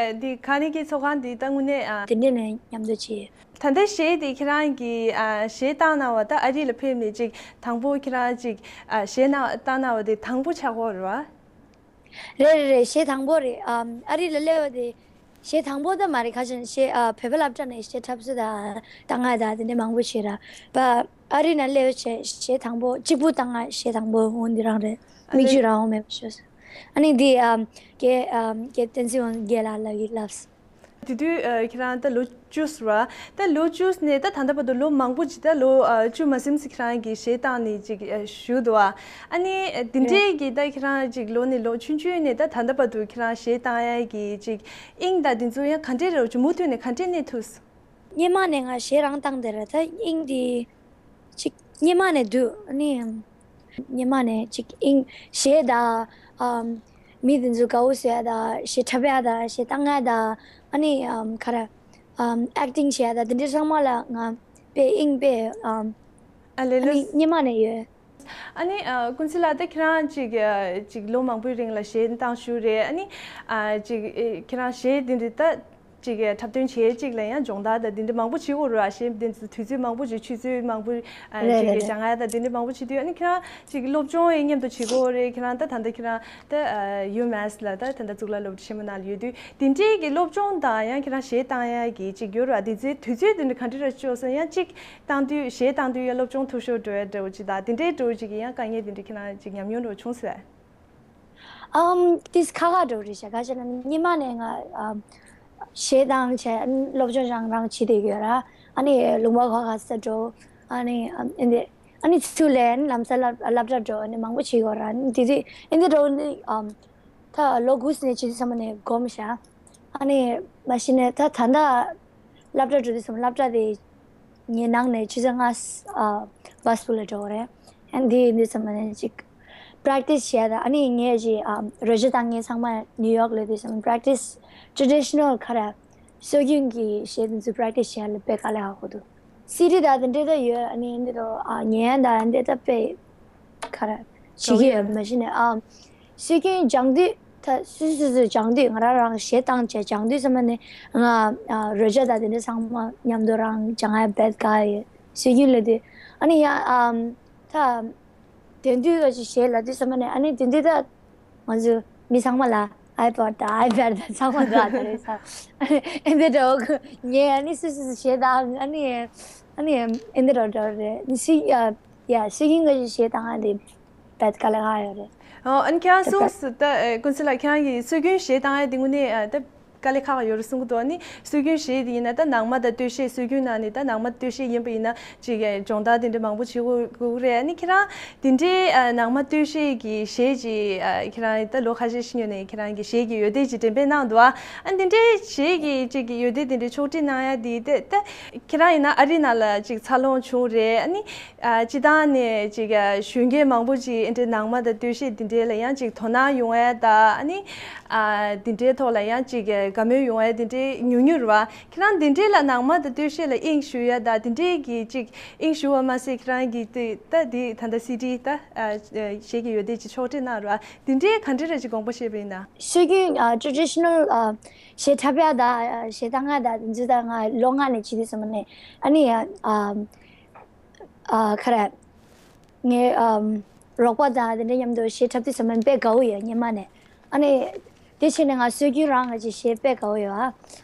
ཨ་འདི་ཁ་ནི་གི་ཚོགས་ཁང་འདི་ད་དངོས་གནས་ཨ། དེ་འདྲས་ནས་མཉམ་དུ་བྱས། ད་ལྟ་གཞས་འདི་ཁྱེད་རང་གིས་ཨ་གཞས་བཏང་གནང་བ་ད་ཨ་རི་ལ་ཕེབས་ནས་ཅིག་དང་པོ་ཁྱེད་རང་ཅིག་ཨ་གཞས་གནང་བཏང་གནང་བ་དེ་དང་པོ་ཆགས་ཀྱི་ཡོད་རེད་བ། རེད་རེད་རེད། གཞས་དང་པོ་རེད། ཨ་ཨ་རི་ལ་སླེབས་པ་དེ་གཞས་དང་པོ་ད་མ་རེད། ཁ་ཅིག་གཞས་ཨ་བོད་པ་སློབ་གྲྭ་ནས་གཞས་འཁྲབ་སྲོལ་དང་བཏང་གནང་དང་དེ་འདྲས་མང་པོ་བྱས་ར། པ་ཨ་རི་ནང་སླེབས་བྱས་གཞས་དང་པོ་གཅིག་པུ་བཏང་གནང་གཞས་དང་པོ་འོ་འདི་རང་རེད། མིག་ཆུ་རང་འོང་མེད་པ་ཤོས། ཨ་ནི་འདི་ཨམ་རྒན་ཨམ་རྒན་བསྟན་འཛིན་དབང་རྒྱལ་ལགས་ལབ་ཀྱི་ལབ། དེ་དུས་ཨ་ཁྱེད་རང་ད་ལོ་བཅུ་ཟེར་བ། ད་ལོ་བཅུ་ནས་ད་ད་ལྟ་བར་དུ་ལོ་མང་པོ་ཅིག་ད་ལོ་ཨ་བཅུ་མ་ཟིན་ཙམ་ཁྱེད་རང་གིས་གཞས་བཏང་ནས་ཅིག་ཨ་བཞུགས་འདུག་བ། ཨ་ནི་ཨ་དེ་འདྲས་ཀྱི་ད་ཁྱེད་རང་ཅིག་ལོ་ནས་ལོ་ཆུང་ཆུང་ནས་ད་ད་ལྟ་བར་དུ་ཁྱེད་རང་གཞས་བཏང་ཡ་གི་ཅིག་དབྱིངས་ད་དེ་ཚོ་ཡང་ག་འདྲས་རེད། ཅིག་མུ་མཐུད་ནས་ག་འདྲས་གནས་ཐུབ། སྔོན་མ་ནས་ང་གཞས་རང་བཏང་བསྡད་ར། ད་དབྱིངས་དེ་ཅིག་སྔོན་མ་ནས་འདུག་ཨ་ནི་སྔོན་མ་ནས་ཅིག་དབྱིངས་གཞས་དང་ཨམ་མི་དེ་ཚོ་དགའ་བོ་བཟོ་ཡ་དང་གཞས་འཁྲབ་ཡ་དང་གཞས་བཏང་ཡ་དང་ཨ་ནི་ཨམ་ག་རེ་ཨམ་acting་བྱེད་ཡ་དང་དེ་འདྲ་ཚང་མ་ལ་ང་དཔེ་དབྱིངས་དཔེ་ཨམ་ཨ་ལེ་ཨ་ནི་ལེ། སྔོན་མ་ནས་ཡོད། ཨ་ནི་ཨ་ཀུན་གསལ་ལགས་ད་ཁྱེད་རང་ཅིག་ཨ་ཅིག་ལོ་མང་པོའི་རིང་ལ་གཞས་བཏང་བཞུགས་རེད། ཨ་ནི་ཨ་ཅིག་ཨེ་ཁྱེད་རང་གཞས་འདི་འདྲ་ད་ཅིག་ཨེ་འཁྲབ་སྟོན་བྱེད་ཅིག་ལ་ཡང་སྦྱོང་བརྡར་དང་འདི་འདྲ་མང་པོ་བྱེད་དགོས་རེད་བ། གཞས་འདི་ཚོ་དུས་ཚོད་མང་པོ་ཅིག་ཆུ་ཚོད་མང་པོ་ཨ་རེད་ཅིག་རེད་གི་རེད། སྦྱང་ཡ་དང་འདི་འདྲ་མང་པོ་བྱེད་དུས། ཨ་ནི་ཁྱེད་རང་ཅིག་སློབ་སྦྱོང་ཡང་མཉམ་དུ་བྱེད་དགོས་རེད། ཁྱེད་རང་ད་ད་ལྟ་ཁྱེད་རང་ད་ཨ་UMass་ལ་ད་ད་ལྟ་གཙུག་ལག་སློབ་གྲྭ་ཆེན་མོ་ནང་ལ་ཡོད་དུས་དེ་འདྲའི་གི་སློབ་སྦྱོང་དང་ཡང་ཁྱེད་རང་གཞས་བཏང་ཡ་གི་ཅིག་ཡོད་རེད་བ། དེ་ཚོའི་དུས་ཚོད་དེ་འདྲ་ག་འདྲ་ར་ལྕོགས་སོང་། ཡང་ཅིག་བཏང་དུས་གཞས་བཏང་དུས་ཡང་སློབ་སྦྱོང་འཐུས་ཤོར་འགྲོ་ཡ་འདྲ་བོ་ཅིག་དང་དེ་འདྲའི་འདྲ་བོ་ཅིག་གི་ཡང་དཀའ་ངལ་དེ་འདྲ་ཁྱེད་རང་ཅིག་ཉམས་མྱོང་འདྲ་བོ་བྱུང་སོང་བས། ཨམ་ཏིས་ཁ་ཁ་འགྲོ་རེད་ཤག་ག་ཅི་ན་སྔོན་མ་ནས་ང་ཨམ་གཞས་བཏང་བྱས་སློབ་སྦྱོང་རང་རང་བྱེད་བསྡད་ཡོད་ར། ཨ་ནི་ལུང་པ་ཁ་ཁ་ས་འགྲོ། ཨ་ནི་ཨམ་ཨེ་འདི་ཨ་ནི་ཚུར་ལན་ལམ་སང་སློབ་སློབ་གྲྭ་འགྲོ། ཨ་ནི་མང་པོ་བྱེད་དགོས་ར། ཨ་ནི་དེ་དུས་ཨེ་འདི་འགྲོ་ནི་ཨམ་ད་ལོ་དགུ་ནས་བྱེད་དུས་ཙམ་པ་ནས་གོམས་ཤག་ཨ་ནི་མ་གཞི་ནས་ད་ད་ལྟ་སློབ་གྲྭ་འགྲོ་དུས་ཙམ་སློབ་གྲྭ་དེ་ངའི་ནང་ནས་ཆུ་ཚོད་ལྔ་ཨ་བྷ་སི་པུ་ལ་འགྲོ་གི་རེད། ཨ་ནི་དེ་ཡིན་དུས་ཙམ་པ་ནས་ཅིག་པྲེག་ཊིས་བྱས་ད། ཨ་ནི་ངས་ཅིག་ཨ་རོལ་ཆ་བཏང་མཁན་ཚང་མ་ནིའུ་ཡོག་ལ་དུས་ཙམ་པྲེག་ཊིས་ཊེ་ཌི་ཤི་ནལ་ག་རེ་སྲོལ་རྒྱུན་གྱི་གཞས་དེ་ཚོ་པྲེག་ཊིས་བྱས་ལ་དཔེ་དཀའ་ལས་ཁག་པོ་འདུག་སི་ཌི་དང་དེ་འདྲ་ད་ཡོད། ཨ་ནི་འདི་རུ་ཨ་ཉན་དང་འདི་ད་དཔེ་ག་རེ་བྱེད་ཀྱི་ཡོད། མ་གཞི་ནས་ཨ་སྲོལ་རྒྱུན་སྦྱང་དུས་ད་སུ་སུ་སུ་སྦྱང་དུས་ང་རང་རང་གཞས་བཏང་བྱས་སྦྱང་དུས་ཙམ་པ་ནས་ང་ཨ་རོལ་ཆ་དང་དེ་འདྲ་ཚང་མ་མཉམ་དུ་རང་སྦྱང་ཡ་དཔེ་དཀའ་ཡོད། སྲོལ་རྒྱུན་ལ་དུས་ཨ་ནི་ཡང་ཨ་ད་དེང་དུས་ཀ་ཅིག་གཞས་ལ་དུས་ཙམ་པ་ནས་ཨ་ནི་དེང་དུས་ད་ང་ཚོ་མི་ཚང་མ་ལ་ iPod་དང་iPad་དང་ཚང་མ་འདུག་ཨ་ད་རེས་ས། ཨེ་འདི་འདྲ་ངས་ཨ་ནི་སུ་སུ་སུ་ཞེས་དང་ཨ་ནི་ཨ་ནི་ཨེ་འདི་འདྲ་འདྲ་རེད་ནི་སུ་ཡ་ཡ་སུ་ཡིན་ག་ཞེས་དང་ཨ་འདི་བད་དཀའ་ལས་ཁག་ཡོད་རེད། ཨོ་ཨ་ནི་ཁྱེད་རང་གསུངས་སུ་ད་ཀུན་གསལ་ལགས་ཁྱེད་རང་གིས་སྲོལ་རྒྱུན་ཞེས་དང་ཨ་འདི་དངོས་གནས་ད། དཀའ་ལས་ཁག་ཡོད་རེད་གསུང་གི་འདུག་ཨ་ནི་སྲོལ་རྒྱུན་གཞས་དེ་ཡིན་ན་ད་ནང་མ་དང་སྟོད་གཞས་སྲོལ་རྒྱུན་ནང་ནས་ད་ནང་མ་སྟོད་གཞས་ཡིན་པ་ཡིན་ན་ཅིག་སྦྱོང་བརྡར་དེ་འདྲ་མང་པོ་བྱེད་དགོས་དགོས་ཀྱི་རེད། ཨ་ནི་ཁྱེད་རང་དེ་འདྲའི་ཨ་ནང་མ་སྟོད་གཞས་ཀྱི་གཞས་ཅིག་ཨ་ཁྱེད་རང་ད་ལོ་ཁ་ཤས་ཤིག་སྔོན་ནས་ཁྱེད་རང་གི་གཞས་ཀྱི་འོད་སྡེར་ཅིག་འགྲེམས་སྤེལ་གནང་འདུག་ཨ་ཨ་ནི་དེ་འདྲའི་གཞས་ཀྱི་ཅིག་གི་འོད་སྡེར་དེ་འདྲའི་ཕྱོགས་སྒྲིག་གནང་ཡ་དེ་ད་ད་ཁྱེད་རང་ཡིན་ན་ཨ་རི་ནང་ལ་ཅིག་འཚར་ལོངས་བྱུང་རེད། ཨ་ནི། ཨ་སྤྱི་བཏང་ནས་ཅིག་གཞོན་སྐྱེས་མང་པོ་ཅིག་ཨེ་འདྲའི་ནང་མ་དང་སྟོད་གཞས་འདི་འདྲའི་ལ་ཡང་ཅིག་དོ་སྣང་ཡོང་ཡ་ད་ཨ་ནི་ཨ་འདི་འདྲའི་ཐོག་ལ་ཡང་ཅིག་དགའ་མོས་ཡོང་ཡ་འདི་འདྲའི་ཉུང་ཉུང་རེད་བ། ཁྱེད་རང་འདི་འདྲའི་ལ་ནང་མ་དང་སྟོད་གཞས་ལ་དབྱིངས་ཞུགས་ཡ་ད་འདི་འདྲའི་གི་ཅིག་དབྱིངས་ཞུགས་པ་མ་ཟད་ཁྱེད་རང་གི་དེ་ད་འདི་ད་ལྟ་སི་ཌི་ད་ཨ་གཞས་ཀྱི་འོད་སྡེར་ཅིག་ཕྱོགས་སྒྲིག་གནང་རེད་བ། འདི་འདྲའི་ག་འདྲ་རེ་ཅིག་དགོངས་པ་བཞེས་པ་ཡིན་ན། སྲོལ་རྒྱུན་ཨ་ཊེ་ཌི་ཤི་ནལ་ཨ་གཞས་འཁྲབ་ཡ་ད་ཨ་གཞས་གཏང་ཡ་ད་འདི་ཚོ་ད་ང་ལོ་ལྔ་ནས་བྱེད་དུས་ཙམ་པ་ནས་ཨ་ནི་ཨ། ཨ་ཁ་ར། ངའི་ཨམ་རོགས་པ་དང་དེ་འདྲ་མཉམ་དུ་གཞས་འཁྲབ་དུས་ཙམ་པ་དཔེ་དགའ་བོ་ཡོད་སྔོན་མ་ནས། ཨ་ནི་དེ་བྱས་ནས་ང་སྲོལ་རྒྱུན་རང་ང་ཅིག་གཞས་དཔེ་དགའ་བོ་ཡོད་ཨ།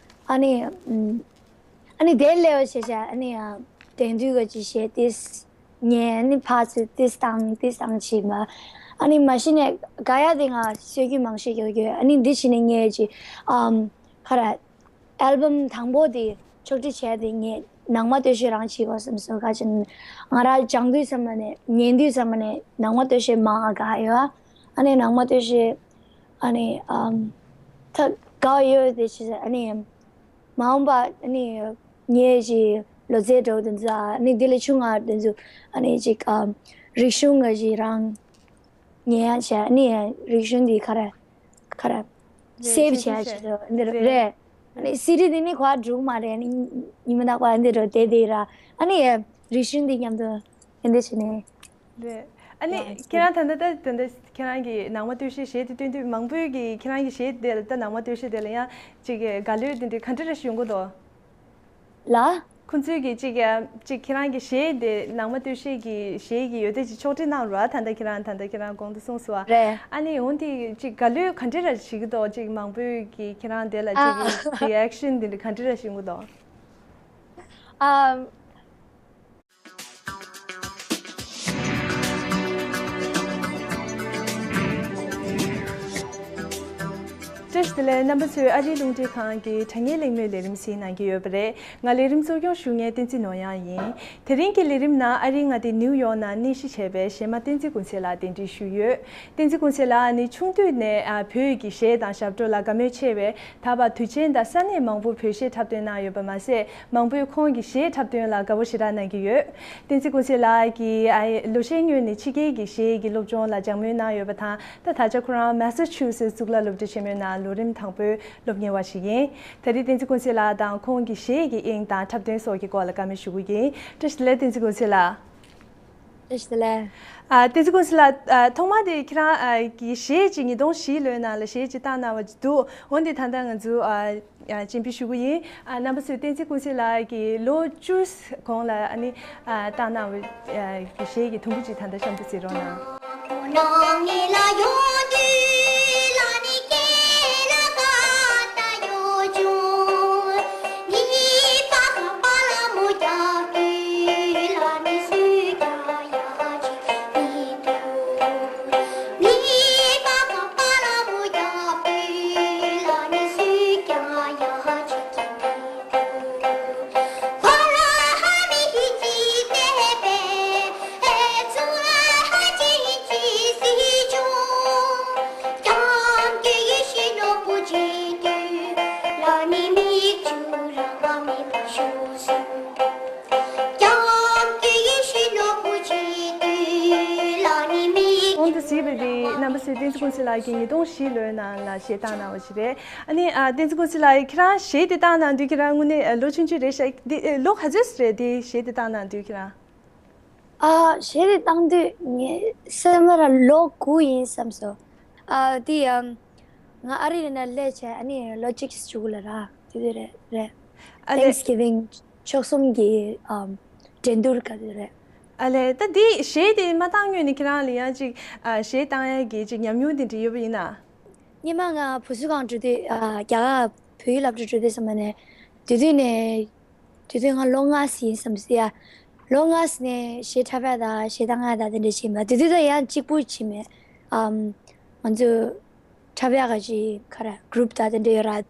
ཨ་ནི་ཨམ་ཨ་ནི་དེ་སླེབས་བྱས་བྱས་ཨ་ནི་ཨ་དེང་དུས་ཀྱི་ཅིག་གཞས་ཏིས་ཉན་ཨ་ནི་ཕར་ཚུར་ཏིས་བཏང་ཏིས་བཏང་བྱས་མ། ཨ་ནི་མ་གཞི་ནས་དགའ་ཡ་དེ་ང་སྲོལ་རྒྱུན་མང་ཤོས་ཡོད་ཡོད། ཨ་ནི་འདི་བྱས་ནས་ངས་ཅིག་ཨམ་ཁ་ར། ཨལ་བམ་དང་པོ་དེ་ཕྱོགས་སྒྲིག་བྱས་ཏེ་ངས་ནང་མ་སྟོད་གཞས་རང་བྱེད་དགོས་བསམ་སོང་། ག་ཅིག་ང་རང་སྦྱང་དུས་ཙམ་པ་ནས་ཉན་དུས་ཙམ་པ་ནས་ནང་མ་སྟོད་གཞས་མང་ང་དགའ་ཡོད། ཨ་ནི་ནང་མ་སྟོད་གཞས་ཨ་ནི་ཨམ་ད་དགའ་ཡོད་དེ་ཅི་ཟེར་ཨ་ནི་མ་འོངས་པ་ཨ་ནི་ངས་ཅིག་ལོ་ཚད་འགྲོ་དེ་ཚོ་ཨ་ནི་དེ་ལས་ཆུང་ང་དེ་ཚོ་ཨ་ནི་ཅིག་ཨམ་རིག་གཞུང་ང་ཅིག་རང་ཉན་ཡ་བྱས་ཨ་ནི་རིག་གཞུང་དེ་ག་རེ། ཁ་ར། རེད། སེབ་བྱས་བྱས་བྱས་འདི་རུ་རེད། རེད། ཨ་ནི་སི་ཌི་འདི་ནི་ཁོ་འགྲུག་མ་རེད། ཨ་ནི་ཉི་མ་ནག་པ་འདི་རུ་བསྡད་དེ་ར། ཨ་ནི་རིག་གཞུང་འདི་མཉམ་དུ་འདི་བྱས་ནས། རེད། ཨ་ནི་ཡ་ཁྱེད་རང་ད་ལྟ་ད་ད་ལྟ་ཁྱེད་རང་གི་ནང་མ་སྟོད་གཞས་གཞས་དེ་སྟོན་དུས་མང་པོས་ཀྱི་ཁྱེད་རང་གི་གཞས་དེ་ལ་ད་ནང་མ་སྟོད་གཞས་དེ་ལ་ཡང་ཅིག་གི་དགའ་ལོས་དེ་འདྲ་ག་འདྲ་རེ་ཞུ་གི་འདུག་ལ། ཁོང་ཚོས་ཀྱི་ཅིག་ཡ་ཅིག་ཁྱེད་རང་གི་གཞས་དེ་ནང་མ་སྟོད་གཞས་ཀྱི་གཞས་ཀྱི་འོད་སྡེར་ཅིག་ཕྱོགས་སྒྲིག་གནང་རོགས་ད་ལྟ་ཁྱེད་རང་ད་ལྟ་ཁྱེད་རང་གོང་དུ་གསུངས་སོང་བ། རེད། ཨ་ནི་འོན་ཏེ་ཅིག་དགའ་ལོས་ག་འདྲ་ར་བྱེད་ཀྱི་འདུག་ཅིག་མང་པོས་ཀྱི་ཁྱེད་རང་དེ་ལ་ཅིག་ཨ་གི་རི་ཨེག་ཤན་དེ་འདྲ་ག་འདྲ་ར་བྱེད་ཀྱི་འདུག་ཨ། བཀྲ་ཤིས་བདེ་ལེགས། རྣམ་པ་ཚོས་ཨ་རིའི་རླུང་འཕྲིན་ཁང་གི་དྲ་བརྙན་གླེང་མོལ་ལས་རིམ་གཟིགས་གནང་གི་ཡོད་པ་རེད། ང་ལས་རིམ་གཙོ་སྐྱོང་ཞུ་མཁན་བསྟན་འཛིན་ནོར་གཡང་ཡིན། དེ་རིང་གི་ལས་རིམ་ནང་ཨ་རིའི་མངའ་སྡེ་ནིའུ་ཡོག་ནང་གནས་གཞི་བྱས་པའི་གཞས་མ་བསྟན་འཛིན་ཀུན་གསལ་ལགས་གདན་འདྲེན་ཞུས་ཡོད། བསྟན་འཛིན་ཀུན་གསལ་ལགས་ནི་ཆུང་དུས་ནས་ཨ་བོད་ཀྱི་གཞས་དང་ཞབས་བྲོ་ལ་དགའ་མོས་ཆེ་བས། ད་བར་དུས་ཆེན་དང་ས་གནས་མང་པོར་བོད་གཞས་འཁྲབ་སྟོན་གནང་ཡོད་པ་མ་ཟད། མང་པོས་ཁོང་གི་གཞས་འཁྲབ་སྟོན་ལ་དགའ་པོ་ཞེ་དྲག་གནང་གི་ཡོད། བསྟན་འཛིན་ཀུན་གསལ་ལགས་ཀྱིས་ཨ་ལོ་ཤས་སྔོན་ནས་ཕྱི་རྒྱལ་གྱི་གཞས་ཀྱི་སློབ་སྦྱོང་ལ་སྦྱང་མུས་གནང་ཡོད་པ་དང་། ད་ད་ཆ་ཁོ་རང་མེ་ས་ཆུ་སེ་གཙུག་ལག་སློབ་གྲྭ་ཆེན་མོའི་ནང་ལོ་རིམ་དང་པོའི་སློབ་གཉེར་བ་ཞིག་ཡིན། ད་རེས་བསྟན་འཛིན་ཀུན་གསལ་ལགས་དང་ཁོང་གི་གཞས་ཀྱི་དབྱིངས་དང་འཁྲབ་སྟོན་སོགས་ཀྱི་སྐོར་ལ་བཀའ་མོལ་ཞུ་གི་ཡིན། བཀྲ་ཤིས་བདེ་ལེགས་བསྟན་འཛིན་ཀུན་གསལ་ལགས། བཀྲ་ཤིས་བདེ་ལེགས། ཨ་བསྟན་འཛིན་ཀུན་གསལ་ལགས། ཨ་ཐོག་མ་དེ་ཁྱེད་རང་ཨ་གི་གཞས་ཅིག་ཉིས་སྟོང་བཞི་ལོའི་ནང་ལ་གཞས་ཅིག་བཏང་གནང་བ་ཅིག་འདུག་འོན་ཏེ་ད་ལྟ་ང་ཚོ་ཨ་ཨ་སྤྱན་འབུལ་ཞུ་གི་ཡིན། ཨ་རྣམ་པ་ཚོས་བསྟན་འཛིན་ཀུན་གསལ་ལགས་ཀྱིས་ལོ་བཅུ་གོང་ལ་ཨ་ནི་ཨ་བཏང་གནང་བའི་ཨ་གི་གཞས་ཀྱི་དུམ་བུ་ཅིག་ད་ལྟ་གཤམ་དུ་གཟིགས་རོགས་གནང་། གོང་དུ་གཟིགས་པ་རེད། རྣམ་པ་ཚོས་བསྟན་འཛིན་ཀུན་གསལ་ལགས་ཀྱིས་ཉིས་སྟོང་བཞི་ལོའི་ནང་ལ་གཞས་བཏང་གནང་བ་ཞིག་རེད། ཨ་ནི་ཨ་བསྟན་འཛིན་ཀུན་གསལ་ལགས་ཁྱེད་རང་གཞས་དེ་བཏང་གནང་དུས་ཁྱེད་རང་དངོས་གནས་ལོ་ཆུང་ཆུང་རེད་ཤག་འདི་ལོ་ག་ཚོད་རེད་དེ་གཞས་དེ་བཏང་གནང་དུས་ཁྱེད་རང་། ཨ་གཞས་དེ་བཏང་དུས་ངས་སེམས་ལ་ལོ་དགུ་ཡིན་བསམ་སོང་། ཨ་དེ་ཡང་ང་ཨ་རི་ནས་སླེབས་བྱས་ཨ་ནི་ལོ་གཅིག་བཞུགས་ལ་ར་དེ་དུས་རེད་རེད། ཨ་ལེ། Thanksgiving ཆོལ་གསུམ་གྱི་ཨམ་འགྲན་བསྡུར་ག་དུས་རེད། ཨ་ལེ་ད་འདི་གཞས་དེ་མ་བཏང་སྔོན་ནས་ཁྱེད་རང་ལ་ཡང་ཅིག་ཨ་གཞས་བཏང་ཡ་གི་ཅིག་ཉམས་མྱོང་དེ་འདྲ་ཡོད་པ་ཡིན་ན། སྔོན་མ་ང་བུ་གསོ་ཁང་འགྲོ་དུས་ཨ་རྒྱ་གར་བོད་ཡིག་སློབ་གྲྭ་འགྲོ་དུས་ཙམ་པ་ནས་དེ་དུས་ནས་དེ་དུས་ང་ལོ་ལྔ་ཙམ་ཡིན་བསམ་སྲིད་ཡ། ལོ་ལྔ་ཙམ་ནས་གཞས་འཁྲབ་ཡ་དང་གཞས་བཏང་ཡ་དང་དེ་འདྲ་བྱས་མ། དེ་དུས་ད་ཡང་གཅིག་པུ་བྱས་མེད། ཨམ། ང་ཚོ་འཁྲབ་ཡ་ག་ཅིག་ག་རེ་གུ་རུབ་དང་དེ་འདྲ་ཡོད་ར།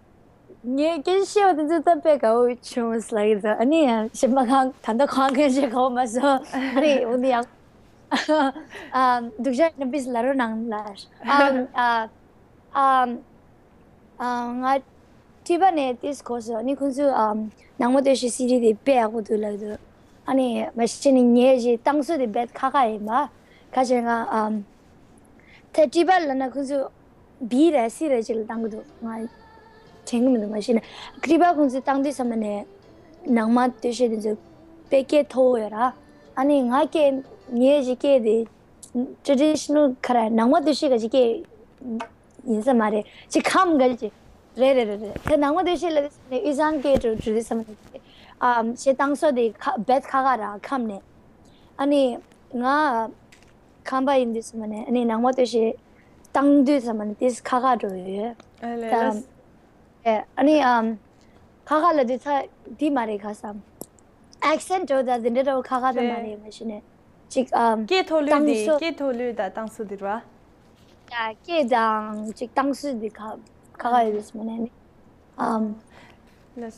ངས་སྐད་ཆ་བཤད་པ་དེ་ཚོ་ད་དཔེ་དགའ་བོ་བྱུང་ལབ་ཀྱི་འདུག་ཨ་ནི་ཡང་གཞས་མ་གང་ད་ལྟ་གང་སྐད་ཆ་དགའ་བོ་མ་སོང་། ཨ་རེད། འོ་འདི་ཡང་ཨམ། སྡུག་ཅག་ཡིན་ན་པིས་ལབ་རོགས་གནང་ལ། ཨམ། ཨ། ཨམ། ཨ། ང་ཊི་པ་ནས་ཏིས་གོ་སོང་། ཨ་ནི་ཁོང་ཚོས་ཨམ། ནང་མ་སྟོད་གཞས་སི་ཌི་དེ་དཔེ་ཡག་པོ་འདུག་ལབ་འདུག་ཨ་ནི་མ་གཞི་ནས་ངས་གཞས་བཏང་སྲོལ་དེ་རྦད་ཁག་ཁག་ཡིན་པ། ཁ་ཆེ་ང་ཨམ། ད་ཊི་པ་ལབ་ན་ཁོང་ཚོས་བི་རེད་སི་རེད་ཅིག་ལ་བཏང་གི་འདུག་ང་དྲན་གི་མི་འདུག་མ་གཞི་ནས་ཊི་པ་ཁོང་ཚོས་བཏང་དུས་ཙམ་པ་ནས་ནང་མ་སྟོད་གཞས་དེ་ཚོ་དཔེ་སྐད་མཐོ་བོ་ཡོད་ར། ཨ་ནི་ང་སྐད་ངས་གཞས་སྐད་དེ་ཊེ་ཌི་ཤི་ནལ་ག་རེ་ནང་མ་སྟོད་གཞས་ག་གཞས་སྐད་ཡིན་ས་མ་རེད། ཅིག་ཁམས་འགལ་ཅིག་རེད་རེད་རེད་རེད། དེ་ནང་མ་སྟོད་གཞས་ལ་དེ་ནས་དབུས་གཙང་སྐད་འགྲོ་འགྲོ་དུས་ཙམ་པ་ནས་ཨམ། གཞས་བཏང་སྲོལ་དེ་ཁ་རྦད་ཁག་ཁག་ར་ཁམས་ནས། ཨ་ནི་ང་ཁམས་པ་ཡིན་དུས་ཙམ་པ་ནས་ཨ་ནི་ནང་མ་སྟོད་གཞས་བཏང་དུས་ཙམ་པ་ནས་ཏིས་ཁག་ཁག་འགྲོ་ཡོད། ཨ་ལས་ད་ལས། ཨེ། ཨ་ནི་ཨམ། ཁག་ཁག་ལབ་དུས་ཚ་འདི་མ་རེད་ག་བསམ། ཨེག་སེན་ཊི་འདྲ་བོ་དང་དེ་འདྲ་འདྲ་བོ་ཁག་ཁག་དེ་མ་རེད། རེད། མ་གཞི་ནས་ཅིག་ཨམ། སྐད་མཐོ་ལོས་བཏང་དེ་སྲོལ། སྐད་མཐོ་ལོས་དང་བཏང་སྲོལ་དེ་རེད་བ། ཡ་སྐད་དང་ཅིག་བཏང་སྲོལ་དེ་ཁག་ཁག་ཁག་ཡོད་དུས་ཙམ་པ་ནས་ཨ་ནི་ཨམ། ལགས།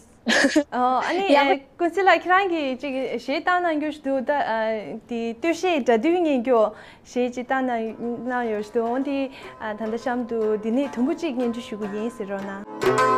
ཨོ། ཨ་ནི་ཡག་པོ། ཨེ། ཀུན་གསལ་ལགས་ཁྱེད་རང་གིས་ཅིག་གཞས་བཏང་གནང་རྒྱུ་ཞིག་འདུག་ད་ཨ། དེ་སྟོད་གཞས་སྒྲ་སྡུད་སྙན་སྐྱོར་གཞས་ཅིག་བཏང་གནང་གནང་ཡོད་ཞིག་འདུག་འོ་དེ་ཨ། ད་ལྟ་གཤམ་དུ་འདི་ནས་དུམ་བུ་གཅིག་སྙན་སྒྲོན་ཞུ་གི་ཡིན་ཟེར་རོགས་གནང་།